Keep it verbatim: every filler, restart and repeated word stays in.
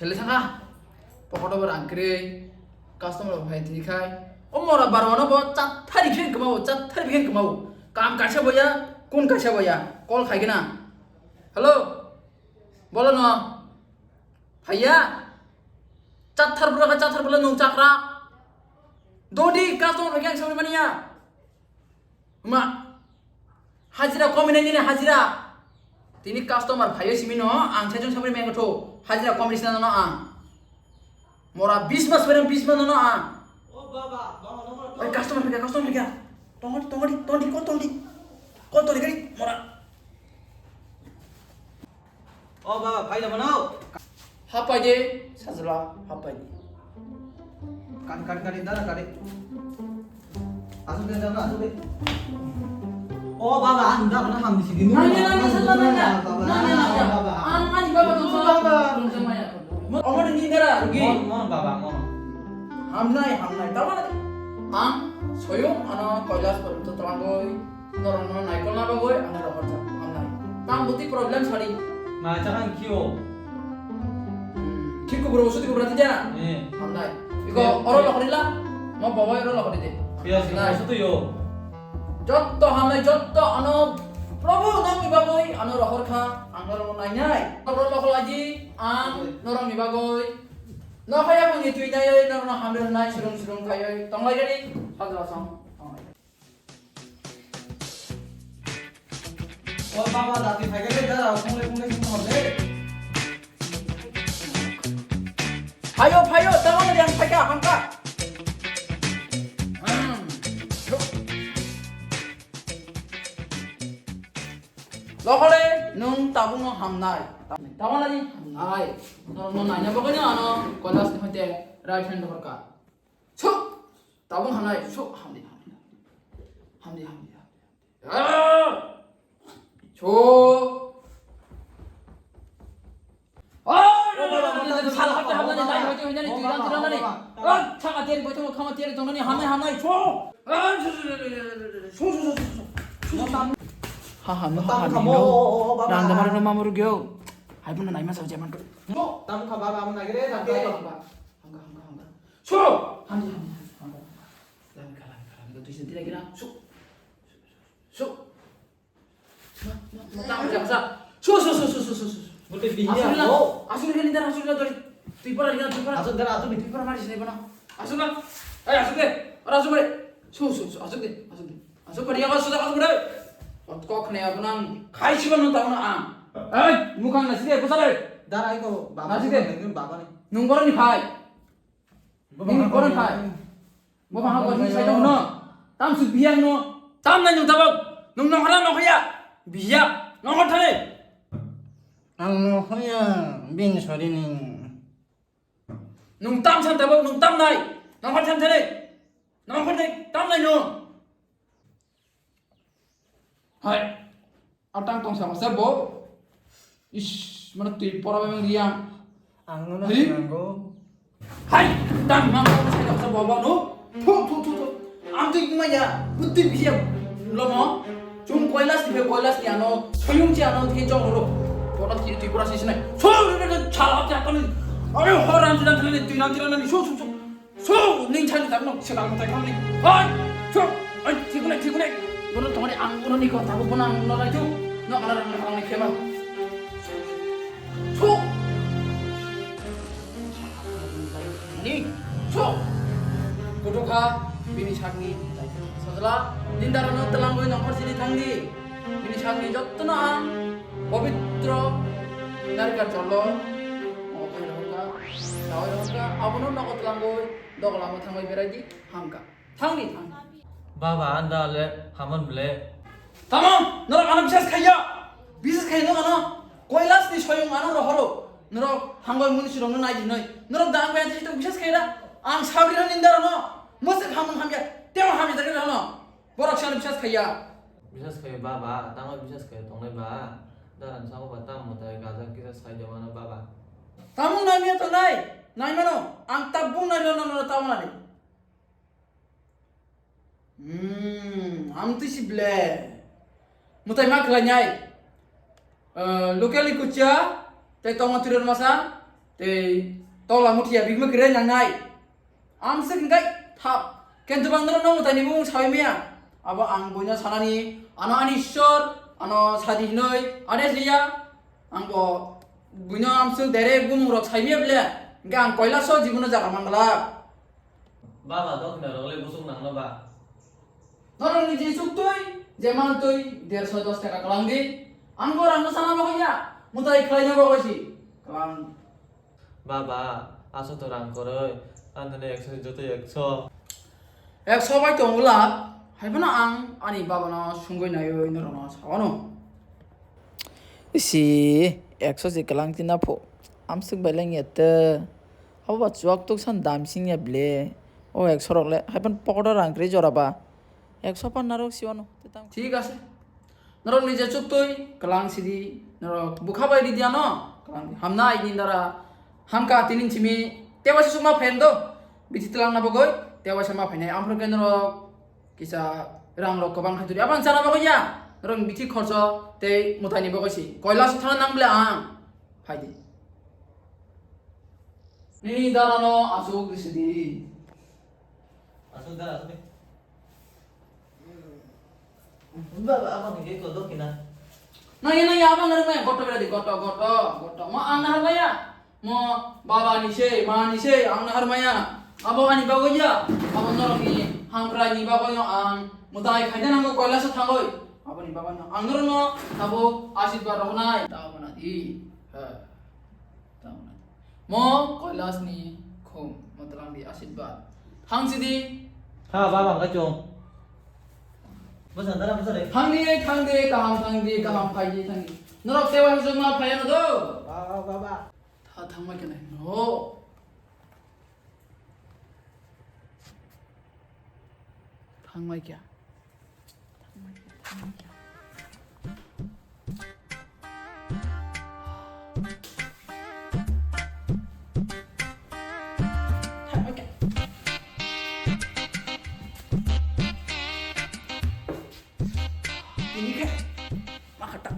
Tele thangkha, pocket o rang kwrwi, customer rok phai tini khai. O mora barwano bo chathari khe kwmao, chathari khe kwmao. Kam kaisa boya, kun kaisa boya. Call khai gana. Hello. Bolo no. Phaiya. Chathar bwla kha, chathar bwla nung chakra. Dodi customer phai khe ang sabri mania. Ma, hajira komi nai nini hajira. Tini customer phaiyo simi no, ang sejong sabri meng tho. Hajira komi sina no ang. Mora bis mas bereng bis mas no ang. Oi, customer phai kha, customer phai kha. Tongdi, tongdi, tongdi, ko tongdi. Ko tongdi kari, mora. O baba, phai da mano. Hapai de, sajla, hapai de. Kari, kari, kari, dara, kari. Asuk de, dara, asuk de. O baba, ang da mana ham di sini. Nanya, nanya, sajla, nanya. Baba, nanya, nanya. Baba. Ang ani baba tong sajla. Baba. Tong sajla ya. Omo ni dara, rugi. Mon, mon, baba, mon. Hamnai, hamnai. Tamana ang soyong ano koilas porjonto twlangoi. Norokno naikolna bagwi ano rohorjak, hamnai. Tang bwtwi problem sadi. Ma chakang kio. Hmm, thik kubur osu thik kubur ati dia. Eh. Hamnai. Iko oro lokhori la. Mo bawai oro lokhori de. Pia si osu tu yo. Jotto hamnai, jotto ano Prabhu nangni bagwi ano rohor kha, ang norokno nainai. Oro lokhor laji, ang norokni bagwi. Nokhaya phangni twi nai, norokno hamre nai, surung surung khaioi. Tonglai gari, sajla song. Tonglai. O baba, dati phaikha le dara, phungle phungle phungle hor le. Phaio, phaio, tamo le yang phaikha, hangka. Hmm. Lokhole, nung tabukno hamnai. Tamo le hamnai. Norokno naina bagwi ano, koilas ni hoite right hand horka. Su! Tabung hamnai, su! Hamdi, hamdi, hamdi. Hamdi, hamdi, hamdi. Ah! Su! Ah! Sal hapte hamnani, dai hapte hamnani, twi ran twi ran nani. Ah! Chaka teri, boitong khama teri tongnani, hamnai, hamnai, su! Ah! Su, su, su, su, su. Su, su, su. Ha, ha, no, ha, ha, no. Rang damar no mamur gyo. Hai pun nai ma sa jaman. Tam kha baba, am nagire, tam kha. Hangka, hangka, hangka. Su! Hamdi, hamdi, hamdi, hangka. Lami kha, lami kha, lami kha. Twi sini tira kira. Su! Su! Ma, ma, ma, tamo jang sa. Su, su, su. Bote bihiya. Asuri la, asuri la, nindar, asuri la, dori. Twi pora, nindar, twi pora. Asuk dara, asuk ni. Twi pora mari sini pora. Asuk la. Ai, asuk de. Ora asuk de. Su, su, su, asuk de, asuk de. Asuk pari, asuk de, asuk de. Kok ne, abnang khai siban no tamo na ang. Ai, mukang na sini, pusare. Dara, iko baba. Asuk de. Baba ni. Nung borok ni phai. Nung borok ni phai. Bo bahai bo ni sai tong no. Tam su biya no. Tam nai nung tabok. Nung nong hara nong khaya. Biya. Nong hor thane. Ang nong khaya bin sori ni. Nung tam san tabok, nung tam nai. Nong hor thane thane. Nong hor thane tam nai no. Hai. Atang tong sama sa bo. Ish, mana twi pora memang riang. Ang no. Hai. Nanggo. Hai, tang mang ko sai sa bo ba no. Thu, thu, thu, thu. Am twi kuma ya, butti biya. Lomo. Chung koilas ni, koilas ni ano. Soyung chi ano, thi jong ro. Pora thi twi pora si sinai. So, chala cha kami. Are horan jidan thani, twi nan jidan ni. So, so, so. Su, ning chani tak nok sedang mutai kong ni. Hai, su, ai, thik nai, thik nai. Bono tongani ang bono ni kotha bo bono ang no lai tu. No ala rang rang ni khema. Su. Ni, su. Kudu kha, bini sakni. Sajla, nindar no telang goi nongkhor sini thangdi. Bini sakni jotto no ang. Pobitro narikar jolo, obo khai rohorkha, dawai rohorkha, abono nogo twlangwi, dogola mwthangwi berai di, hamkha. Thangni, thangni. Baba, anda le, haman ble. Tamo, norok ano bisas khaiya. Bisas khaiya norok ano. Koilas ni soyung ano rohoro. Norok hangoi muni sirok no nai di noi. Norok dang bai adi to bisas khaiya. Ang sabri no nindar ano. Mwswk hamung hamya. Temo hamya dagri ano. Borok sano bisas khaiya. Bisas khaiya baba, tamo bisas khaiya tongnai ba. Daran sabo ba tamo mwtai gajak kisa sai de mano baba. Tamo nai miya tongnai, nai mano, ang tabung nai mano, nono tamo nai. Hmm, amtwi si ble. Mwtai ma khlai nai. Eh, local ni kuchia, tei tongo Twitter masa, Tei tola muthia bigma kre nangnai. Amswk hwnkhe thap. Kintu bang norok no mwtaini bumung sawi maya. Abo ang buino sanani, ano ani Ishwar, ano sadi hinoi, ade liya. Ang bo buino amswk direct bumung rok sawi maya bile. Hwnkhe ang koilaso jibono jaga mangla. Baba, dokhna rok le busuk nangno ba? Norok ni je chuk twi, je mal twi, derso dos taka kwlang di. Ang bo rang no sana bagwi ya. Mutai khlai no bagwi si. Kwlang. Baba, aso to rang kwrwi, ang thani ekso ni joto ekso. Ekso bai tongo la, hai phano ang ani baba no sungwi naiwi norok no sawano. Isi, ekso se kwlang tina pho, amswk bai lang ya te. Abo ba chuak tuk san dam sing ya ble. O ekso rok le, hai phano pocket o rang kwrwi jora ba. Ekso pan narok siwano, te tang. Thik ase. Norok ni je chuk twi, kwlang sidi, norok bwkha bai ridi ano, kwlang di. Hamnai ni dara, hamka tini simi, tewa se sukma phen do, bithi twlang na bagwi, tewa se ma phainai, amphro ke norok kisa rang rok kwbang khai turi, abang chana bagwi ya, norok ni bithi khorcho, tei mwtai ni bagwi si, koila se thana nang ble ang, phai di. Nini dara no asuk risi di. Asuk dara asuk di. Baba, abang ni ko dokina. Nang ya, nang ya, abang nang maya, goto bela di, goto, goto, goto. Mo ang nahar maya. Mo baba ni se, ma ni se, ang nahar maya. Abo ani bagwi ya. Abo norok ni hamkrai ni bagwi no ang mutai khaina nango koila se thangoi. Abo ni bagwi no ang norok no abo asirwad rok nai. Tamo na di. Ha. Tamo na di. Mo Kailas ni khum, mo twlang di asirwad. Thang sidi. Ha, baba, ang kachung. Bwsa, dara, bwsa de. Thang di, thang di, kaham thang di, kaham phai di, thang di. Norok sewa hajong ma phai ano do. Baba, baba. Tha thang mai kene. No. Thang mai kya? Ini ke, makata.